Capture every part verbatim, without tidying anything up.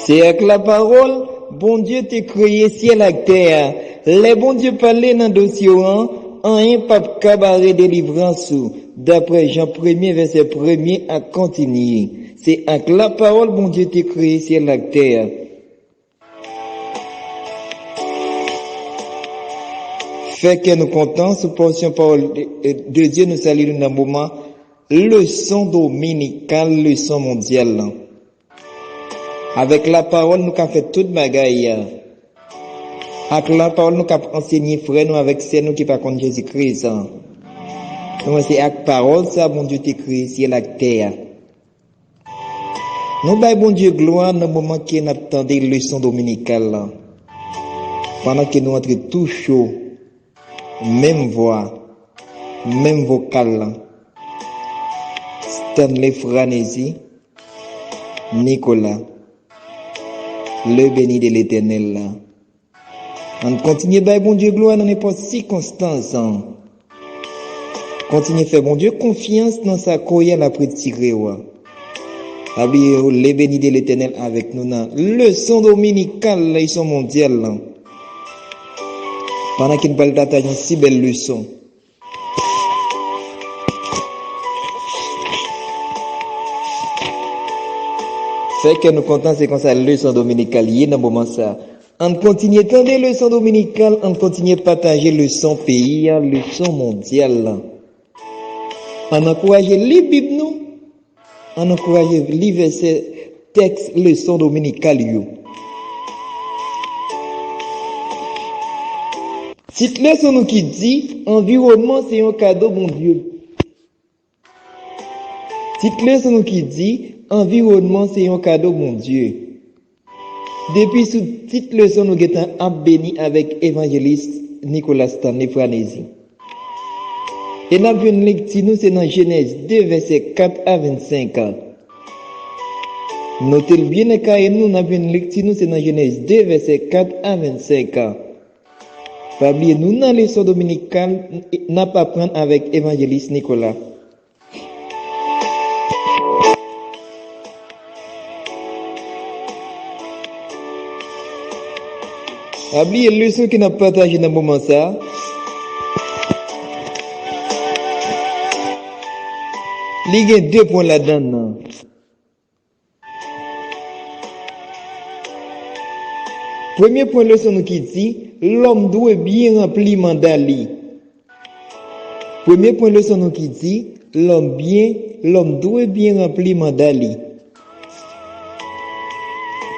Se ak lapawòl Bondye te kreye syèl ak tè a. Lè Bondye pale nan dosye w an, anyen p ap ka bare delivrans ou, dapre Jan premye vèsè premye ak kontinye. Se ak lapawòl Bondye te kreye syèl ak tè a. Fè kè nou kontan sou pòsyon pawòl de, de Dye nou salye nou nan moman leson dominikal, leson mondyal lan. Avèk lapawòl nou ka fè tout bagay. Ak lapawòl nou ka ansenye frè nou avèk sè nou ki pa konn Jezi Kris. Nou wè se ak pawòl sa Bondye te kreye syèl ak tè a. Nou bay Bondye glwa nan moman ke n ap tande leson dominikal lan. Pandan ke nou antre tou cho, menm vwa, menm vokal lan. Stanley Franesi, Nicolas, le béni de l'Éternel la. Ann kontinye bay Bondye glwa nan nenpòt sikonstans. Kontinye fè Bondye konfyans nan sa koyè l ap retire w a. Pa bliye, le béni de l'Éternel avèk nou nan leson dominikal, leson mondyal lan. Pandan ke n pral pataje yon si bèl leson. Fè kè nou kontan, se konsa leson dominikal ye nan moman sa. Ann kontinye tande leson dominikal, ann kontinye pataje leson peyi a, leson mondyal lan. Ann ankouraje li Bib nou, ann ankouraje li vèsè tèks leson dominikal yo. Tit leson nou ki di, Anviwònman se yon kado Bondye. Tit leson nou ki di, Anviwònman se yon kado Bondye. Depi sou tit leson nou gentan ap beni avèk evanjelis Nicolas Stanley Franesi. E n ap jwenn lekti nou se nan Jenèz de vèsè kat a vennsenk. Note l byen nan kaye nou, n ap jwenn lekti nou se nan Jenèz de vèsè kat a vennsenk. Pa bliye nou nan leson dominikal n ap aprann avèk evanjelis Nicolas. Pa bliye leson ke n ap pataje nan moman sa a. Li gen de pwen ladan l. Premye pwen leson nou ki di, lòm dwe byen ranpli manda li. Premye pwen leson nou ki di, lòm byen, lòm dwe byen ranpli manda li.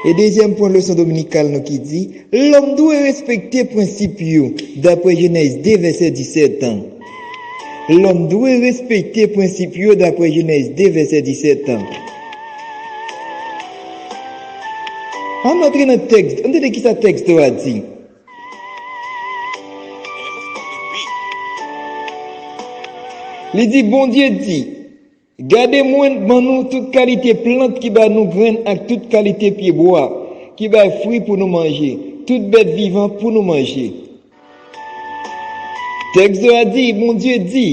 E dezyèm pwen leson dominikal nou ki di, lòm dwe respekte prensip yo, dapre Jenèz de vèsè disèt an. Lòm dwe respekte prensip yo, dapre Jenèz de vèsè disèt an. Ann antre nan tèks, ann tande kisa tèks la di. Li di, Bondye di, gade mwen ban nou tout kalite plant ki ba nou grenn ak tout kalite pyebwa ki bay fwi pou nou manje, tout bèt vivan pou nou manje. Tèks la di, Bondye di,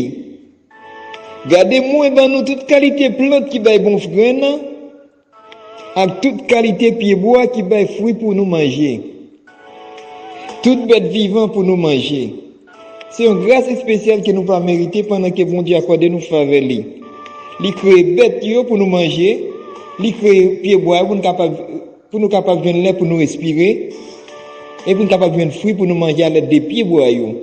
gade mwen ban nou tout kalite plant ki bay bon grenn, ak tout kalite pyebwa ki bay fwi pou nou manje. Tout bèt vivan pou nou manje. Se yon gras espesyal ke nou pa merite pandan ke Bondye akòde nou favè li. Li kreye bèt yo pou nou manje, li kreye pyebwa yo pou nou kapab, pou nou kapab jwenn lè pou nou respire, e pou nou kapab jwenn fwi pou nou manje alèd de pyebwa yo.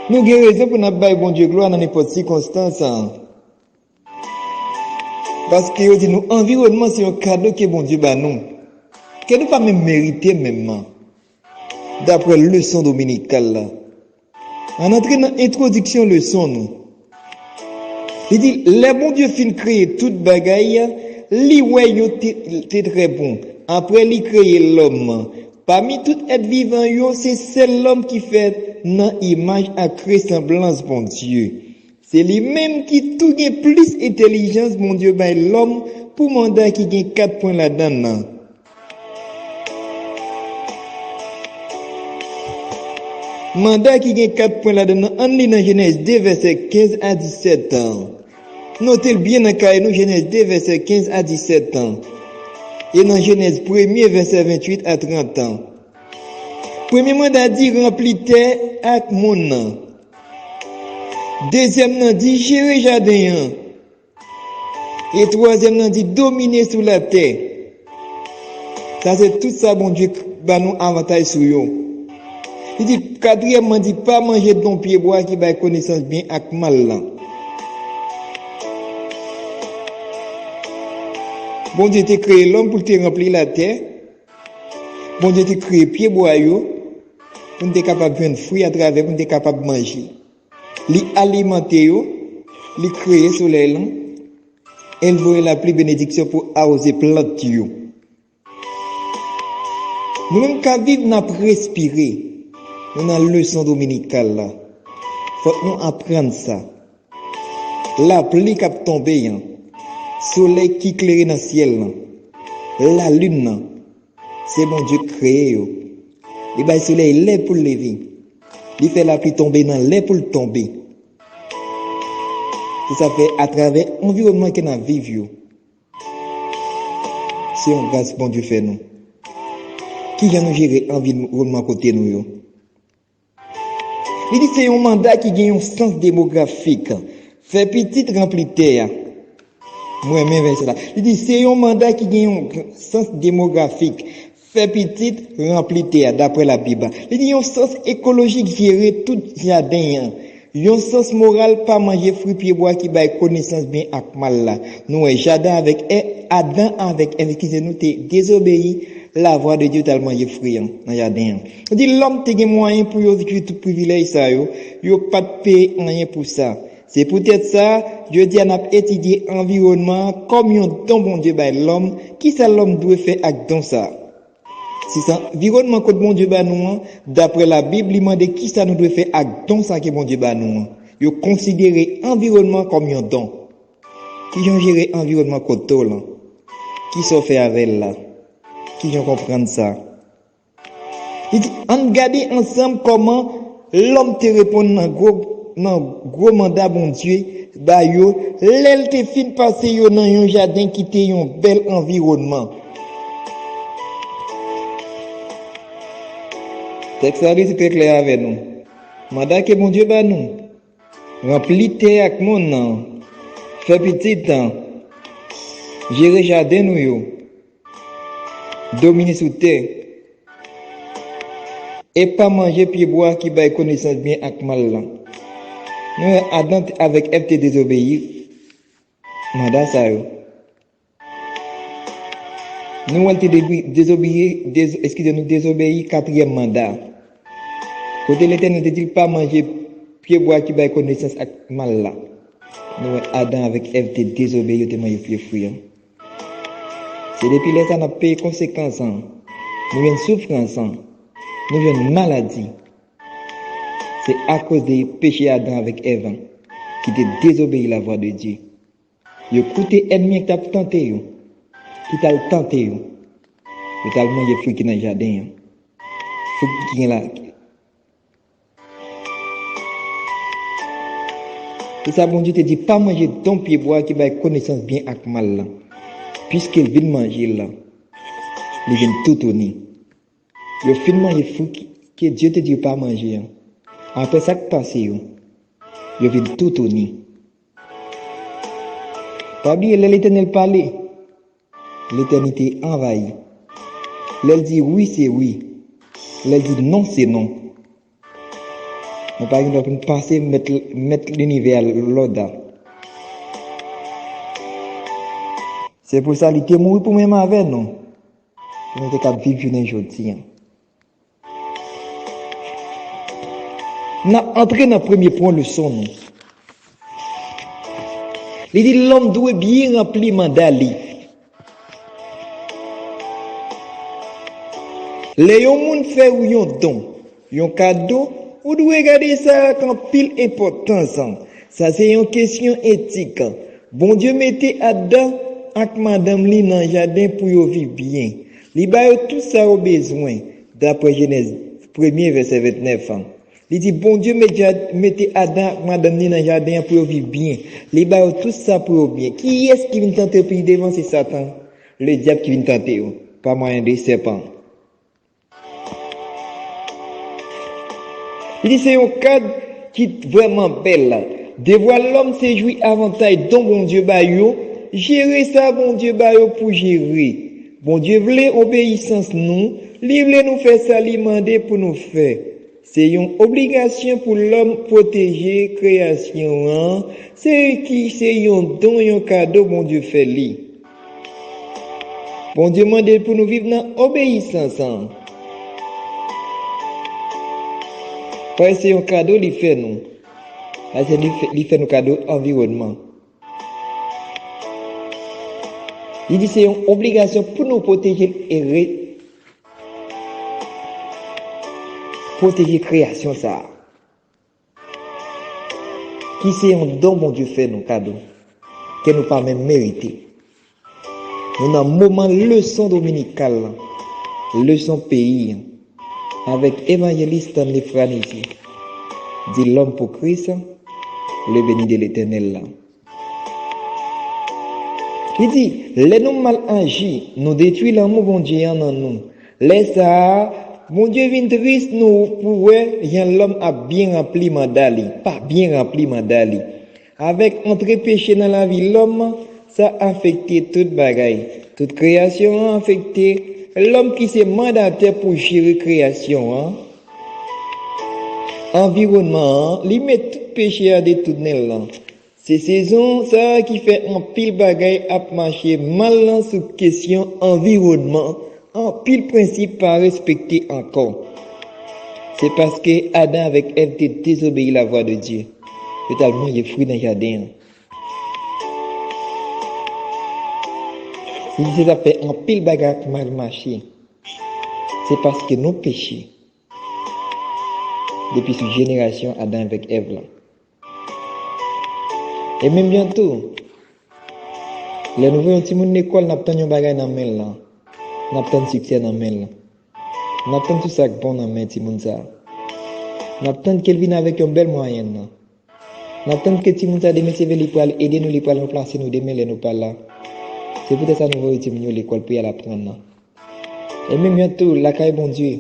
Nou gen rezon pou n ap bay Bondye glwa nan nenpòt sikonstans. Paske yo di nou anviwònman se yon kado ke Bondye ba nou, ke nou pa menm merite menm, dapre leson dominikal la. Ann antre nan entwodiksyon leson nou. Li di, lè Bondye fin kreye tout bagay, li wè yo te, te trè bon. Apre li kreye lòm. Pami tout èt vivan yo, se sèl lòm ki fèt nan imaj ak resanblans Bondye. Se li menm ki tou gen plis entèlijans Bondye bay lòm pou manda ki gen kat pwen ladan l nan. Manda ki gen kat pwen ladan l nan, ann li nan Jenèz de vèsè kenz a disèt an. Note l byen nan kay nou, Jenèz de, vèsè kenz a disèt an. E nan Jenèz premye, vèsè venntuit a trant an. Premye manda di, ranpli tè ak mòn nan. Dezyèm nan di, jere jaden an. E twazyèm nan di, domine sou latè. Sa se tout sa Bondye k-, ba nou avantaj sou yo. Li di, katriyèmman di, pa manje don pyebwa ki bay konesans byen ak mal lan. Bondye te kreye lòm pou l te ranpli latè. Bondye te kreye pyebwa yo pou n te kapab jwenn fwi atravè, pou n te kapab manje. Li alimante yo, li kreye solèy lan, e l voye lapli benediksyon pou awoze plant yo. Nou menm k ap viv, n ap respire. Nou nan leson dominikal la. Fòk nou aprann sa. Lapli k ap tonbe an, solèy ki klere nan syèl lan, lalin nan, se Bondye k kreye yo. Li bay solèy lè pou l leve. Li fè lapli tonbe nan lè pou l tonbe. Se sa fè atravè anviwònman ke n ap viv yo, se yon gras Bondye fè nou. Kijan nou jere anviwònman kote nou yo? Li di se yon manda ki gen yon sans demografik. Fè pitit, ranpli tè a. Mwen renmen vèsè la. Li di se yon manda ki gen yon sans demografik. Fè pitit, ranpli tè a, daprè Labib. Li di yon sans ekolojik, jere tout jaden an. Yon sans moral, pa manje fwi pyebwa ki bay konesans byen ak mal la. Nou wè jaden avèk È-, Adan avèk Èv, eskize nou, te dezobeyi lavwa de Dye, t al manje fwi an nan jaden an. Li di lòm te gen mwayen pou yo jwi tout privilèj sa yo, yo pa t peye anyen pou sa. Se poutèt sa, jodi a n ap etidye anviwònman an kòm yon don Bondye bay lòm. Kisa lòm dwe fè ak don sa a? Si se anviwònman kot Bondye ba nou an, daprè Labib, li mande kisa nou dwe fè ak don sa ke Bondye ba nou an. Yo konsidere anviwònman kòm yon don. Kijan w jere anviwònman kote w lan? Kisa w fè avè l la? Kijan w konprann sa? Li di, ann gade ansanm kòman lòm te reponn nan gwo, nan gwo manda Bondye ba yo, lè l te fin pase yo nan yon jaden ki te yon bèl anviwònman. Tèks la rete trè klè avè nou. Manda ke Bondye ba nou, ranpli tè ak mòn nan, fè pitit, jere jaden nou yo, domine sou tè, e pa manje pyebwa ki bay konesans byen ak mal lan. Nou wè Adan avèk Èv te dezobeyi manda sa yo. Nou wè l te debi-, dezobeyi, dez-, eskize nou, dezobeyi katriyèm manda. Kote Letènèl te di l pa manje pyebwa ki bay konesans ak mal la. Nou wè Adan avèk Èv te dezobeyi, yo te manje pye fwi an. Se depi lè sa n ap peye konsekans an. Nou jwenn soufrans an. Nou jwenn maladi. Se akoz de peche Adan avèk Èv an ki te dezobeyi lavwa de Dye. Yo koute ènmi an ki t ap tante yo, ki t al tante yo. Yo t al manje fwi ki nan jaden an. Fwi ki gen la. Se sa Bondye te di, pa manje don pyebwa ki bay konesans byen ak mal lan. Piske l vin manje l lan, li vin toutouni. Yo fin manje fwi ki, ke Dye te di yo pa manje an. Apre sa k pase yo, yo vin toutouni. Pa bliye, lè Letènèl pale, letènite anvayi. Lè l di wi, se wi. Lè l di non, se non. Nou pa gen dwa pou n pase mèt, mèt linivè a lòd la. Se pou sa li te mouri pou menm avè nou, pou nou te kab viv jounen jodi an. N ap antre nan premye pwen leson nou. Li di lòm dwe byen ranpli manda li. Lè yon moun fè ou yon don, yon kado, ou dwe gade sa ak anpil enpòtans. Sa se yon kesyon etik. Bondye mete Adan ak madanm li nan jaden pou yo viv byen. Li ba yo tout sa yo bezwen, dapre Jenèz premye, vèsè vennèf an. Li di, Bondye mete Adan ak madanm ni nan jaden an pou yo viv byen. Li ba yo tout sa pou yo byen. Kiyès ki vin tante yo pi devan? Se Satan, Ledyab ki vin tante yo, pa mwayen de sèpan. Li di se yon kad ki vrèman bèl. Devwa lòm se jwi avantaj don Bondye ba yo, jere sa Bondye ba yo pou jere. Bondye vle obeyisans nou, li vle nou fè sa li mande pou nou fè. Se yon obligasyon pou lòm pwoteje kreyasyon an, se ki se yon don, yon kado Bondye fè li. Bondye mande pou nou viv nan obeyisans an. Paske se yon kado li fè nou. Paske li fè, li fè nou kado anviwònman. Li di se yon obligasyon pou nou pwoteje l e re-, pwoteje kreyasyon sa a. Ki se yon don Bondye fè nou kado, ke nou pa menm merite. Nou nan moman leson dominikal lan, leson peyi an, avèk evanjelis Stanley Franissi, di L'homme pour Christ, le béni de l'Éternel la. Li di, lè nou mal aji, nou detwi lanmou Bondye an nan nou. Lè sa a, Bondye vin tris nou pou wè jan lòm ap byen ranpli manda li, pa byen ranpli manda li. Avèk antre peche nan lavi lòm, sa afekte tout bagay. Tout kreyasyon an afekte. Lòm ki se mandatè pou jere kreyasyon an, anviwònman an, li met tout peche a detounen l lan. Se sezon sa a ki fè anpil bagay ap mache mal lan sou kesyon anviwònman, anpil prensip pa respekte ankò. Se paske Adan avèk Èv te dezobeyi lavwa de Dye. Yo t al manje fwi nan jaden an. Li di se sa fè anpil bagay ap mal mache. Se paske nou peche. Depi sou jenerasyon Adan avèk Èv lan. E menm jan tou, lè nou voye yon timoun lekòl, n ap tann yon bagay nan men l lan. N ap tann siksè nan men l lan. N ap tann tout sa k bon nan men timoun sa a. N ap tann ke l vin avèk yon bèl mwayèn nan. N ap tann ke timoun sa a demen se vre li pral ede nou, li pral ranplase nou demen lè nou pa la. Se poutèt sa nou voye timoun yo lekòl pou y al aprann nan. E menm jan tou, lakay Bondye,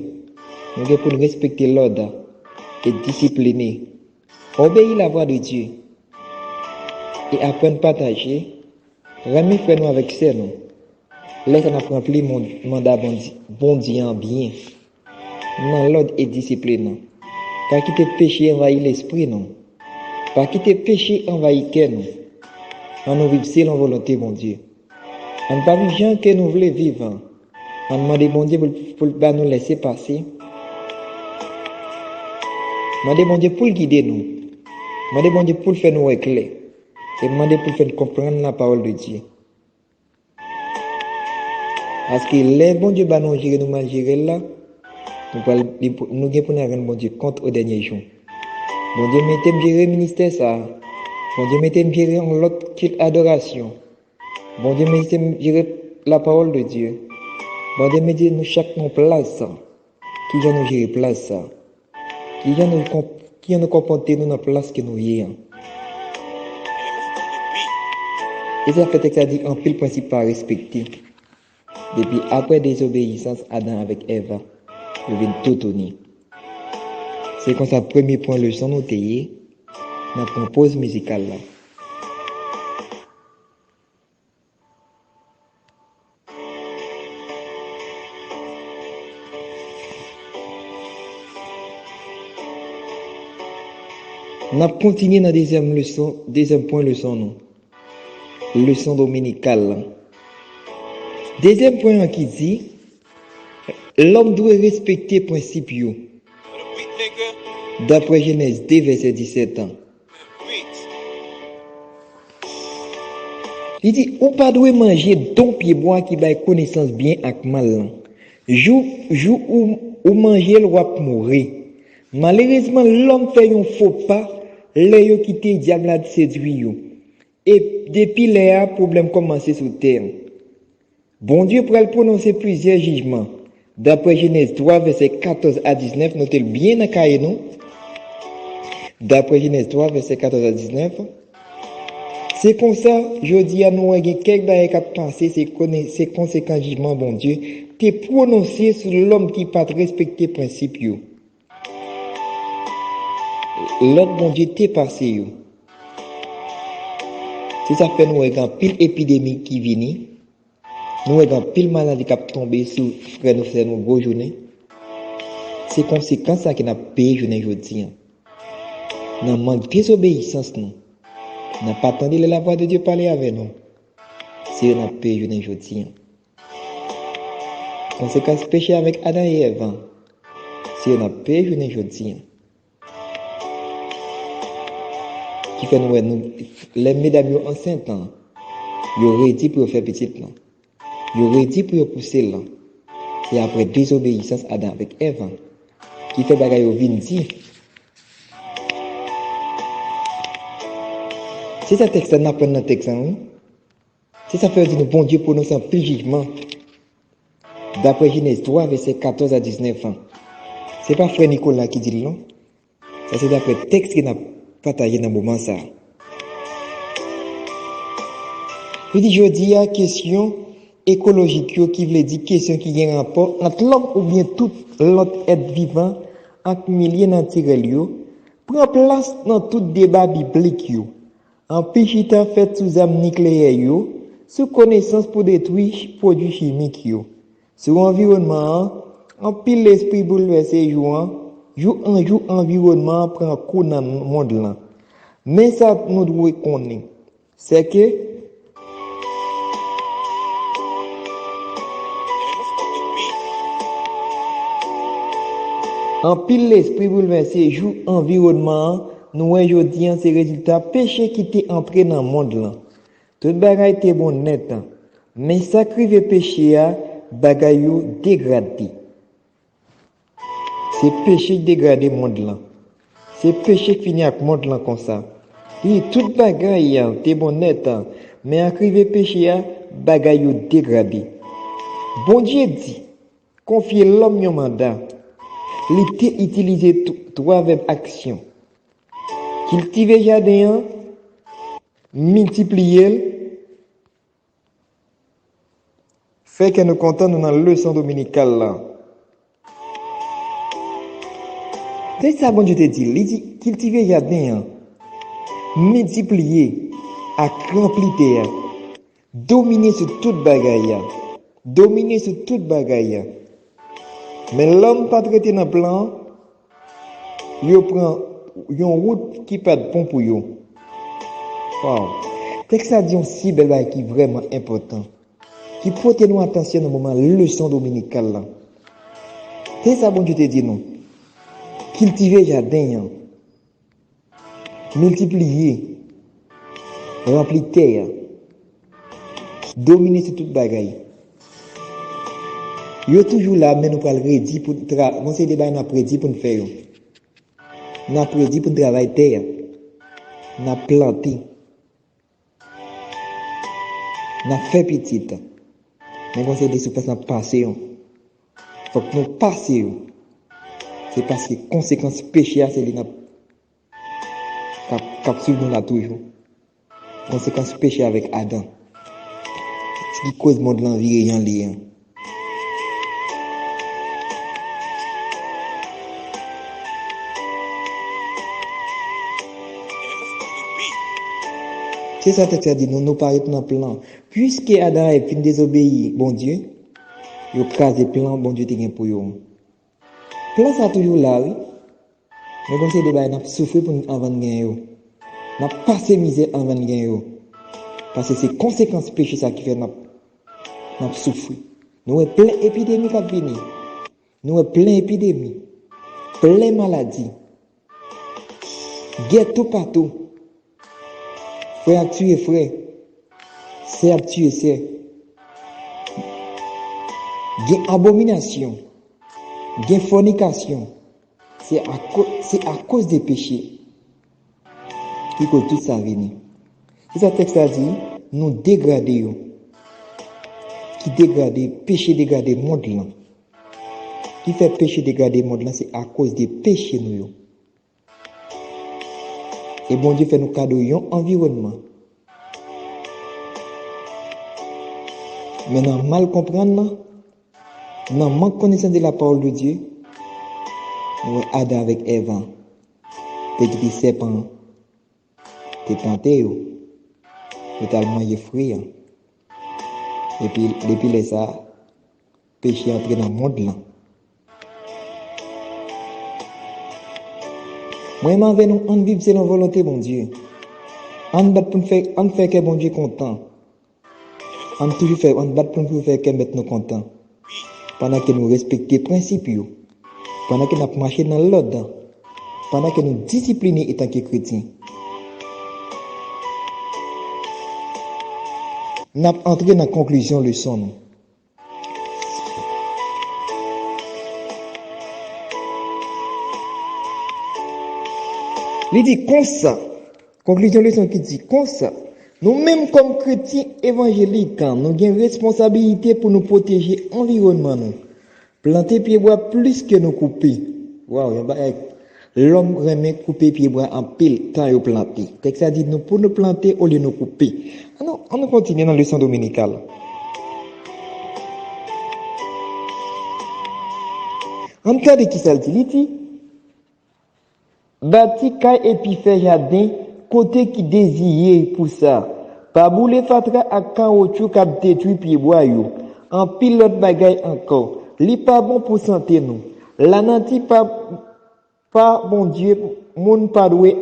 nou gen pou n respekte lòd e disipline, obeyi lavwa de Dye, e aprann pataje, renmen frè nou avèk sè nou. Lè sa n ap ranpli mon-, manda Bondye, Bondye an byen, nan lòd e disiplin nan. Pa kite peche anvayi lespri nou. Pa kite peche anvayi kè nou. Ann nou viv selon volonte Bondye. Ann pa viv jan ke nou vle viv an. Ann mande Bondye pou l, pou l ba nou lèsepase. Mande Bondye pou l gide nou. Mande Bondye pou l fè nou wè klè. E mande pou l fè n konprann lapawòl de Dye. Paske lè Bondye ba nou jere, nou mal jere l la, nou pral, li pou, nou gen pou n al rann Bondye kont o dènye jou. Bondye mete m jere ministè sa a. Bondye mete m jere yon lòt kilt adorasyon. Bondye mete m jere lapawòl de Dye. Bondye mete nou chak nan plas sa. Kijan nou jere plas sa? Kijan nou konp-, kijan nou konpòte nou nan plas ke nou ye an? E sa fè tèks la di anpil prensip pa respekte. Depi apre dezobeyisans Adan avèk Èv, yo vin toutouni. Se konsa premye pwen leson nou te ye. N ap pran poz mizikal la. N ap kontinye nan dezyèm leson, dezyèm pwen leson nou. Leson dominikal la. Dezyèm pwen an ki di, lòm dwe respekte prensip yo. Daprè Jenèz de, vèsè disèt an. Li di, ou pa dwe manje don pyebwa ki bay konesans byen ak mal lan. Jou, jou ou, ou manje l, w ap mouri. Malerezman, lòm fè yon fo pa lè yo kite dyab la sedwi yo. E depi lè a, pwoblèm kòmanse sou tè an. Bondye pral pwononse plizyè jijman. Daprè Jenèz twa, vèsè katòz a diznèf, note l byen nan kaye nou. Daprè Jenèz twa, vèsè katòz a diznèf, se konsa, jodi a, nou wè gen kèk bagay k ap pase, se kone-, se konsekans jijman Bondye te pwononse sou lòm ki pa t respekte prensip yo. Lòd Bondye te pase yo. Se sa k fè nou wè gen anpil epidemi ki vini. Nou wè gen anpil maladi k ap tonbe sou frè nou, sè nou gwo jounen. Se konsekans sa ke n ap peye jounen jodi an. Nan mank dezobeyisans nou, nan pa tande lè lavwa de Dye pale avè nou. Se yo n ap peye jounen jodi an. Konsekans peche avèk Adan e Èv an, se yo n ap peye jounen jodi an. Ki fè nou wè nou, lè medam yo ansent lan, yo redi pou yo fè pitit lan. Yo redi pou yo pouse l lan. Se aprè dezobeyisans Adan avèk Èv an ki fè bagay yo vin di. Se sa tèks la n aprann nan tèks lan, wi. Se sa fè yo di nou Bondye pwononse anpil jijman. Daprè Jenèz twa, vèsè katòz a diznèf an. Se pa frè Nicolas ki di l non. Sa se daprè tèks ke n ap pataje nan moman sa a. Li di jodi a, kesyon ekolojik yo, ki vle di kesyon ki gen rapò ant lòm oubyen tout lòt èt vivan ak milye natirèl yo, pran plas nan tout deba biblik yo. Anpil chita fèt sou zam nikleyè yo, sou konesans pou detwi ch-, pwodui chimik yo. Sou anviwònman an, anpil lespri boulvèse jou an, jou an jou anviwònman an pran kou nan mond lan. Men sa nou dwe konnen, sè ke anpil lespri boulvèse jou anviwònman an, nou wè jodi an se rezilta peche ki te antre nan mond lan. Tout bagay te bon nèt, men sa k rive peche a, bagay yo degrade. Se peche k degrade mond lan. Se peche k fini ak mond lan konsa. Wi, tout bagay te bon nèt, men ak rive peche a, bagay yo degrade. Bondye di, konfye lòm yon manda. Li te itilize t-, twa vèb aksyon. Kiltive jaden an, miltipliye l, fè kè nou kontan nou nan leson dominikal la. Se sa Bondye te di l. Li di, kiltive jaden an, miltipliye ak ranpli tè a, domine sou tout bagay a. Domine sou tout bagay a. Men lòm pa t rete nan plan an, yo pran yon wout ki pa t bon pou yo. Waw! Tèks la di yon si bèl bagay ki vrèman enpòtan, ki pote nou atansyon nan moman leson dominikal la. Se sa Bondye te di nou. Kiltive jaden an. Miltipliye. Ranpli tè a. Domine sou tout bagay. Yo toujou la, men nou pral redi pou n tra-, gon seri de bagay n ap redi pou n fè yo. N ap redi pou n travay tè a. N ap plante. N ap fè pitit. Men gon seri de soufrans n ap pase yo. Fòk nou pase yo. Se paske konsekans peche a, se li n ap, k ap, k ap swiv nou la toujou. Konsekans peche avèk Adan. Se ki koz mond lan vire jan l ye an. Se sa tèks la di nou, nou pa ret nan plan. Piske Adan e Èv fin dezobeyi Bondye, yo kraze plan Bondye te gen pou yo. Plan sa toujou la, wi. Men gon seri de bagay n ap soufri pou n, anvan n gen yo. N ap pase mizè anvan n gen yo. Paske se konsekans peche sa ki fè n ap, n ap soufri. Nou wè plen epidemi k ap vini. Nou wè plen epidemi. Plen maladi. Gè toupatou. Frè ap tiye frè. Sè ap tiye sè. Gen abominasyon. Gen fònikasyon. Se ako-, se akoz de peche ki koz tout sa vini. Se sa tèks la di, nou degrade yo. Ki degrade, peche degrade mond lan. Ki fè peche degrade mond lan, se akoz de peche nou yo. E Bondye fè nou kado yon anviwònman. Men nan mal konprann nan, nan mank konesans de la parole de Dieu, nou wè Adan avèk Èv te kite sèpan an te tante yo, yo t al manje fwi an. Epi, depi lè sa a, peche antre nan mond lan. Mwen, m avè nou, ann viv selon volonte Bondye. Ann bat pou n fè, ann fè kè Bondye kontan. Ann toujou fè, ann bat pou n toujou fè kè Mèt nou kontan. Pandan ke nou respekte prensip yo. Pandan ke n ap mache nan lòd. Pandan ke nou disipline etanke kretyen. N ap antre nan konklizyon leson nou. Li di konsa, konklizyon leson ki di konsa, nou menm kòm kretyen evanjelik, nou gen responsabilite pou nou pwoteje anviwònman nou. Plante pyebwa plis ke nou koupe. Waw, yon bagay. Lòm renmen koupe pyebwa anpil tan yo plante. Tèks la di nou pou nou plante olye nou koupe. Ann nou, ann nou kontinye nan leson dominikal. Ann gade ki sa l di. Li di, bati kay epi fè jaden kote ki deziye pou sa. Pa boule fatra ak kawotchou k ap detwi pyebwa yo. Anpil lòt bagay ankò. Li pa bon pou sante nou. Lanati pa, pa Bondye, moun pa dwe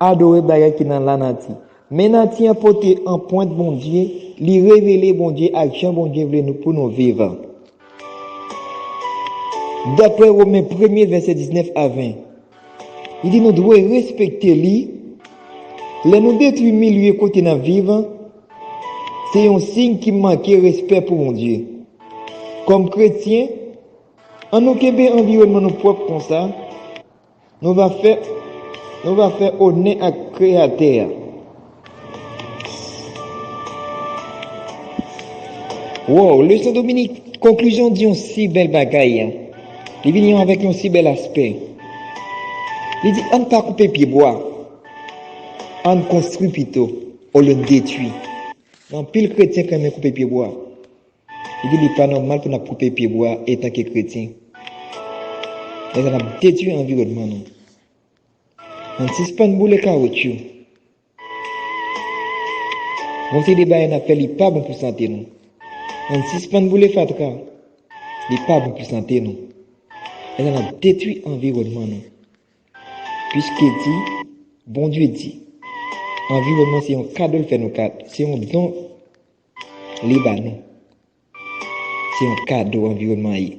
adore bagay ki nan lanati. Men nati an pote anprent Bondye, li revele Bondye ak jan Bondye vle nou pou nou viv. Daprè Women premye vèsè diznèf a ven, li di nou dwe respekte li. Lè nou detwi milye kote n ap viv, se yon siy ki manke respè pou Bondye. Kòm kretyen, ann nou kenbe anviwònman nou pwòp konsa, nou va fè, nou va fè onè ak Kreyatè a. Wow, leson Dominik, konklizyon di yon si bèl bagay. Li vini avèk yon si bèl aspè. Li di, ann pa koupe pyebwa. Ann konstwi pito, olye n detwi. Gen anpil kretyen k renmen koupe pyebwa. Li di li pa nòmal pou n ap koupe pyebwa etanke kretyen. Lè sa n ap detwi anviwònman nou. Ann sispann boule kawotchou. Gon seri de bagay n ap fè, li pa bon pou sante nou. Ann sispann boule fatra. Li pa bon pou sante nou. Lè sa n ap detwi anviwònman nou. Piske di, Bondye di, anviwònman se yon kado l fè nou, kad, se yon don li ba nou. Se yon kado anviwònman ye.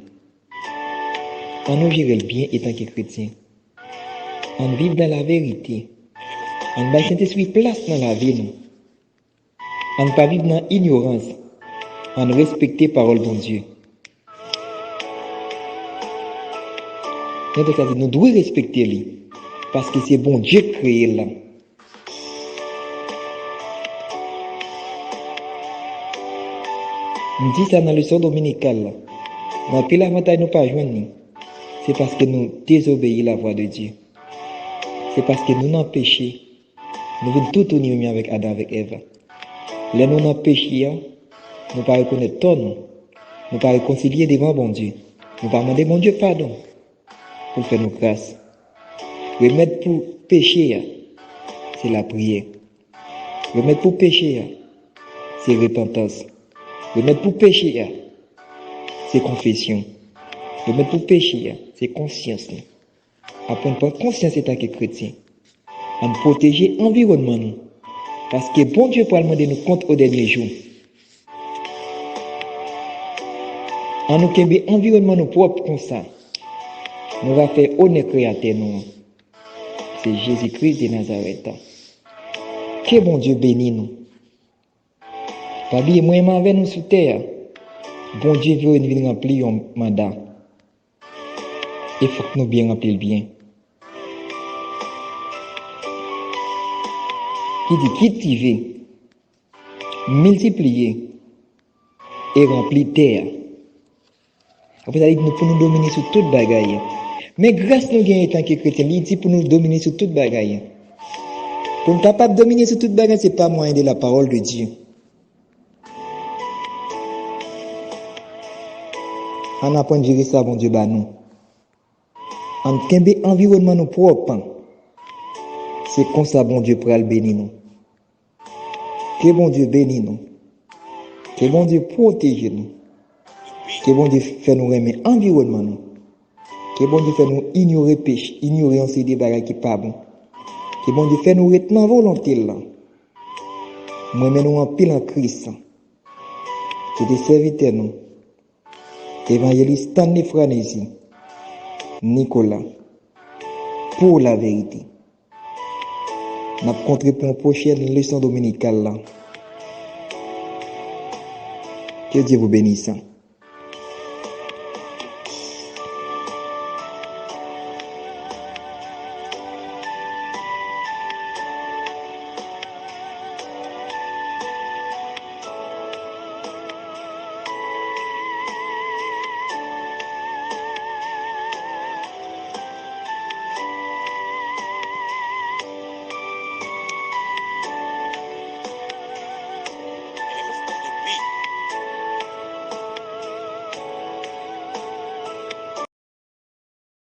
Ann nou jere l byen etanke kretyen. Ann viv nan laverite. Ann bay Sentespri plas nan lavi nou. Ann pa viv nan inyorans. Ann respekte pawòl Bondye. Nan tèks la di nou dwe respekte li, paske se Bondye k kreye l la. M di sa nan leson dominikal la. Gen anpil avantay nou pa jwenn li. Se paske nou dezobeyi lavwa de Dye. Se paske nou nan peche. Nou vin toutouni menm jan avèk Adan avèk Èv. Lè nou nan peche a, nou pa rekonèt tò nou. Nou pa rekonsilye devan Bondye. Nou pa mande Bondye padon pou l fè nou gras. Remèd pou peche a, se lapriyè. Remèd pou peche a, se repantans. Remèd pou peche a, se konfesyon. Remèd pou peche a, se konsyans nou. Aprann pran konsyans etanke kretyen. Ann pwoteje anviwònman nou. Paske Bondye pral mande nou kont o dènye jou. Ann nou kenbe anviwònman nou pwòp konsa. Nou va fè onè Kreyatè nou an. Se Jezi Kris de Nazarèt. Ke Bondye beni nou. Pa bliye, mwen menm avè nou sou tè a. Bondye voye n vin ranpli yon manda. E fòk nou byen ranpli l byen. Ki di, kiltive, miltipliye e ranpli tè a. Apre sa, li di nou pou nou domine sou tout bagay. Men gras nou gen etanke kretyen, li di pou nou domine sou tout bagay. Pou n kapab domine sou tout bagay, se pa mwayen de la pawòl de Dye. Ann aprann jere sa Bondye ba nou. Ann kenbe anviwònman nou pwòp. Se konsa Bondye pral beni nou. Ke Bondye beni nou. Ke Bondye pwoteje nou. Ke Bondye fè nou renmen anviwònman nou. Ke Bondye fè nou inyore peche, inyore yon seri de bagay ki pa bon. Ke Bondye fè nou ret nan volonte l lan. Mwen renmen nou anpil an Kris. Se te sèvitè nou, Evanjelis Stanley Franesi Nicolas, pou la verite. N ap kontre pou yon pwochèn leson dominikal la. Ke Dye vous bénisse.